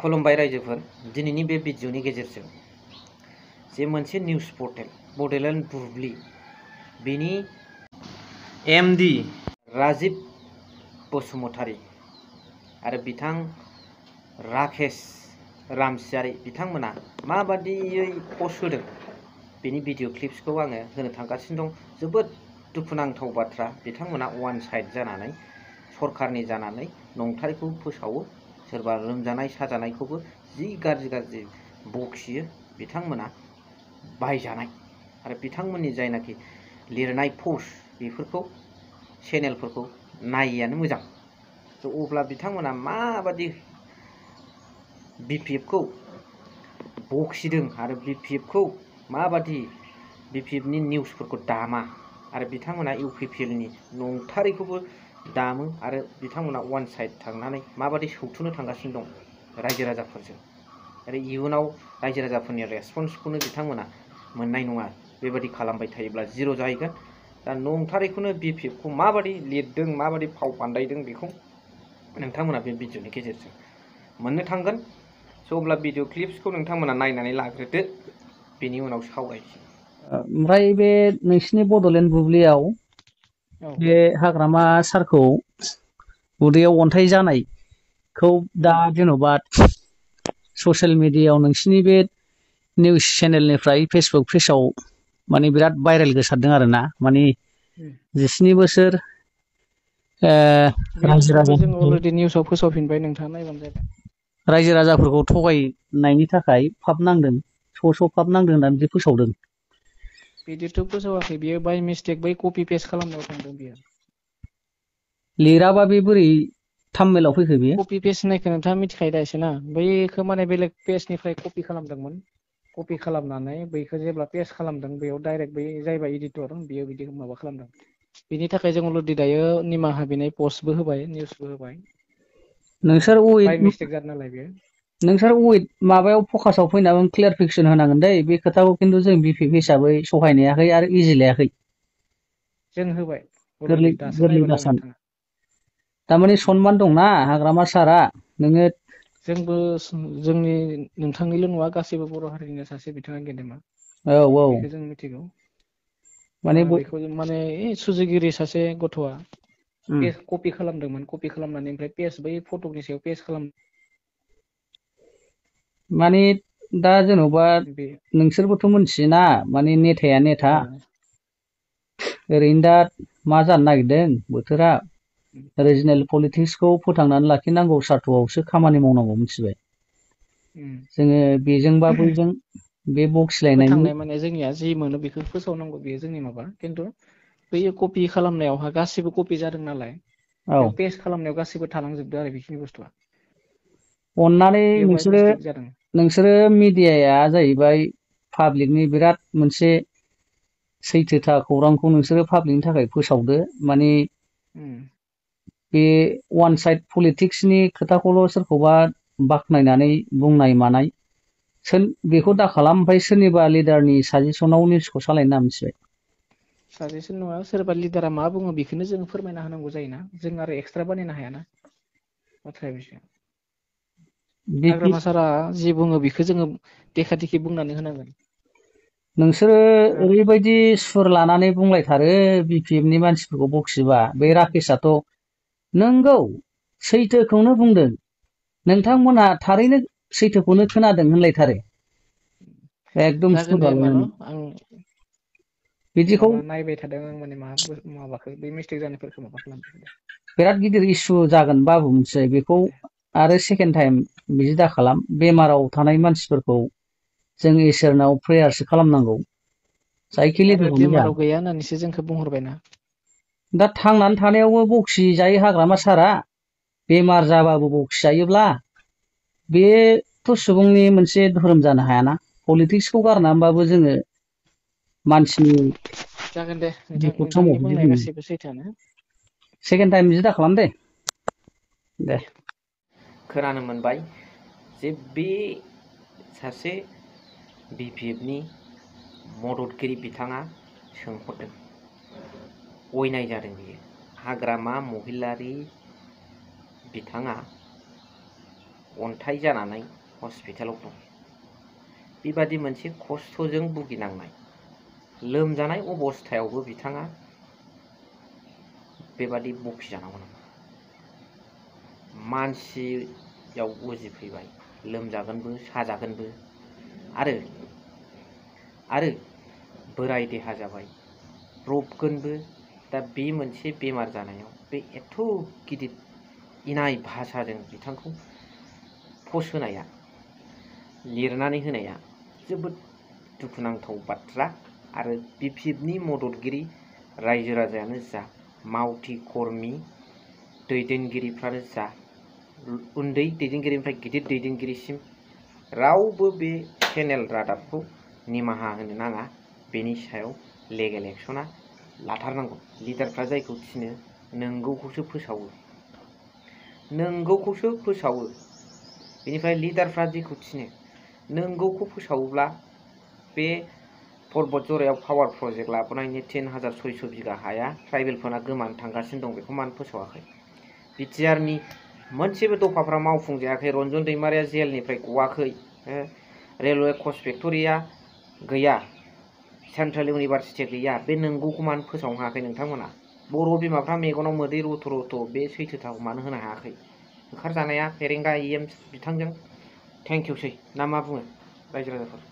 खुलुमबाय रायजोफोर दिनैनि बे भिडिअनि गेजेरजों जे मोनसे निउस पर्टेल बड'लेण्ड बुब्लि बेनि एमडी राजिब बसुमतारी आरो बिथां राकेश रामसियारि बिथांमोना माबादियै पस्ट होदों बेनि भिडिअ क्लिप्सखौ आङो होनो थांगासिनो दं। जोबोद दुखुनांथाव बाथ्रा, बिथांमोना वान साइड जानानै सरकारनि जानानै नंथारैखौ फोसावो, सोरबा लोमजानाय साजानायखौबो जि गाज्रि गाज्रि बखियो। बिथांमोना बायजानाय आरो बिथांमोननि जायनाखि लिरनाय पस्ट बेफोरखौ चेनेलफोरखौ नायियानो मोजां। अब्ला बिथांमोना माबादि बिपिएफखौ बखिदों आरो बिपिएफखौ माबादि बिपिएफनि निउसफोरखौ दामा आरो बिथांमोना इउपिपिएलनि नंथारैखौबो दामो आरो बिथांमोना वान साइड थांनानै माबादि सौथुनो थांगासिनो दं रायजो राजाफोरजों आरो इयुनाव रायजो राजाफोरनि रेसपन्सखौनो बिथांमोना मोननाय नङा। बेबादि खालामबाय थायोब्ला जिर' जाहैगोन। दा नंथारैखौनो बिपिएफखौ माबादि लिरदों, माबादि फाव फान्दायदों बेखौ नोंथांमोना बे भिडिअनि गेजेरजों मोननो थांगोन। स' अब्ला भिडिअ क्लिप्सखौ नोंथांमोना नायनानै लाग्रोदो, बेनि उनाव सावरायसै। ओमफ्राय बे नोंसिनि बड'लेण्ड बुब्लियाव बे हाग्रामा सारखौ उदैयाव अन्थाइ जानायखौ दा जेन'बा ससियेल मिडियायाव नोंसिनि बे निउस चेनेलनिफ्राय फेसबुक पेजाव माने बिराद भाइरेल गोसारदों आरो ना, माने 19 बोसोर रायजो राजाफोरखौ थगायनायनि थाखाय फाब नांदों, स' फाब नांदों होननानै बिदि फोसावदों। बिदिथ' फोसावाखै, बियो बाय मिस्टेक बै कपि पेस्ट खालामनायाव थांदों। बियो लिराबा बे बोरै थाम्बनेइलाव फैखो? बियो कपि पेस्ट होननायखौ नोंथाङा मिथिखायो दा एसे ना? बैखौ माने बेलेग पेजनिफ्राय कपि खालामदोंमोन। कपि खालामनानै बैखौ जेब्ला पेस्ट खालामदों बेयाव डाइरेक्ट बै जायबा एडिटर बियो बिदि माबा खालामदों। बिनि थाखाय जों अलरेडि दायो निमाहा बिनाय पस्टबो होबाय, निउसबो होबाय। नोंसोर बाय मिस्टेक जादों नालाय बेयो। नोंसोर माबायाव फकासाव फैनानै क्लियारफिकेसन होनांगोन दै बे खोथाखौ। खिन्थु जों बिपिएफ हिसाबै सहायनो हायाखै आरो इजि लायाखै। जों होबाय गोरलै दासो गोरलै नायबानो बासान। नोंथाङा थारमाने सनमान दंना हाग्रामा सारा। नोङो जोंबो जोंनि नोंथांनिल' नङा, गासैबो बर' हारिनिनो सासे बिथाङा गेदेमा। औ औ बेखौ जों मिथिगौ। माने बेखौ माने सुजुगिरि सासे गथ'आ कपि खालामदोंमोन। कपि खालामनानै ओमफ्राय पेज बै फटकनि सायाव पेस्ट खालाम। माने दा जेन'बा बे नोंसोरबोथ' मोनथियोना, माने नेथाया नेथा। ओरैनो दा मा जानो नागिरदों बोथोरा? रिजनेल पलिटिक्सखौ फोथांनानै लाखिनांगौ सार्थ'आवसो खामानि मावनांगौ, मिथिबाय? जोङो बेजोंबा बैजों बे बखिलायनायनि फोथांनाय माने जोंनिया जि मोनो बेखौ फोसावनांगौ, बेयो जोंनि माबा। खिन्थु बै कपि खालामनायावहा गासिबो कपि जादों नालाय, बेयाव पेस्ट खालामनायाव गासिबो थालांजोबदों आरो बेखिनि बुस्थुआ। अन्नानै बेवहाय मिस्टेक जादों। नोंसोरो मिडियाया जाहैबाय पाब्लिकनि बिराद मोनसे सैथोथा खौरांखौ नोंसोरो पाब्लिकनि थाखाय फोसावदो। माने बे वान साइड पलिटिक्सनि खोथाखौल' सोरखौबा बाख्नायनानै बुंनाय मानाय बेखौ दा खालाम। ओमफ्राय सोरनिबा लिडारनि साजेसनाव निउसखौ सालायनो नाङा, मिथिबाय? साजेसन नङा, सोरबा लिडारा मा बुङो बेखौनो जों फोरमायना होनांगौ जायोना। जों आरो एक्सट्रा बानायनो हायाना बाथ्राया बिसो। हाग्रामा सारआ जि बुङो बेखौ जोङो देखा देखि बुंनानै होनांगोन। नोंसोरो ओरैबायदि सुर लानानै बुंलायथारो बिपिएफनि मानसिफोरखौ बखिबा। बे राकेशआथ' नंगौ सैथोखौनो बुंदों, नोंथांमोनहा थारैनो सैथोखौनो खोनादों होनलायथारो। एकदम जागोन दे होमबा न', आं बिदिखौ माबा नायबाय थादों आं, माने माबाखौ बे मिस्टेक जानायफोरखौ माबा खालामदों। बिराद गिदिर इसु जागोन बाबु, मिथिबाय? बेखौ आरो सेकेन्ड टाइम बिदि दा खालाम। बेमाराव थानाय मानसिफोरखौ जों इसोरनाव प्रेयारसो खालामनांगौ। जायखि आरो लिडारानो जा, बेमाराव गैया होननानैसो जोंखौ बुंहरबायना। दा थांनानै थानायावबो बखिजायो हाग्रामा सारा। बेमार जाबाबो बखिजायोब्ला बेथ' सुबुंनि मोनसे धोरोम जानो हायाना। पलिटिक्सखौ गारनानैबाबो जोङो मानसिनि जागोन दे नोंथां, बिपद समाव नोंथांनि बिदि बुंनाया बुङो। गासैबो सैथोआनो। सेकेन्ड टाइम बिदि दा खालाम दे। खोनानो मोनबाय जे बे सासे बिपिएफनि मददगिरि बिथाङा सोंहरदों, अयनाय जादों बियो। हाग्रामा महिलारि बिथाङा अन्थाइ जानानै हस्पिटालाव दं। बेबादि मोनसे खस्थ'जों भुगिनांनाय लोमजानाय अबस्थायावबो बिथाङा बेबादि बखिजानांगौ नामा? मानसियाव उजिफैबाय, लोमजागोनबो साजागोनबो आरो बोराय देहा जाबाय, रबगोनबो। दा बे मोनसे बेमार जानायाव बे एथ' गिदिर इनाय भाषाजों बिथांखौ पस्ट होनाया, लिरनानै होनाया जोबोद दुखुनांथाव बाथ्रा। आरो BPFनि मददगिरि रायजो राजायानो जा, मावथि कर्मि दैदेनगिरिफ्रानो जा, उन्दै दैदेनगिरिनिफ्राय गिदिर दैदेनगिरिसिम रावबो बे चेनेल रादाबखौ निमाहा होनो नाङा। बेनि सायाव लिगेल एक्सना लाथारनांगौ। लिडारफ्रा जायखौ थिनो नंगौखौसो फोसावो, नंगौखौसो फोसावो। बेनिफ्राय लिडारफ्रा जेखौ थिनो नंगौखौ फोसावोब्ला बे पर्बत जरायाव पावार प्रजेक्ट लाबोनायनि 3600 बिगा हाया ट्राइबेलफोरना गोमानो थांगासिनो दं। बेखौ मानो फोसावाखै? बिटिआरनि मोनसेबो दफाफ्रा मावफुंजायाखै। रन्जन दैमारिया जेलनिफ्राय गवाखै। रेलवे कच फेक्टरिया गैया, सेन्ट्रेल इउनिभारसिटि गैया। बे नंगौखौ मानो फोसावनो हायाखै नोंथांमोना? बर' बिमाफ्रा मेगनाव मोदै रथ' रथ' बे सैथोथाखौ मानो होनो हायाखै? ओंखारजानाया फेरेंगा EM बिथांजों थेंकिउसै ना मा बुङो रायजो राजाफोर?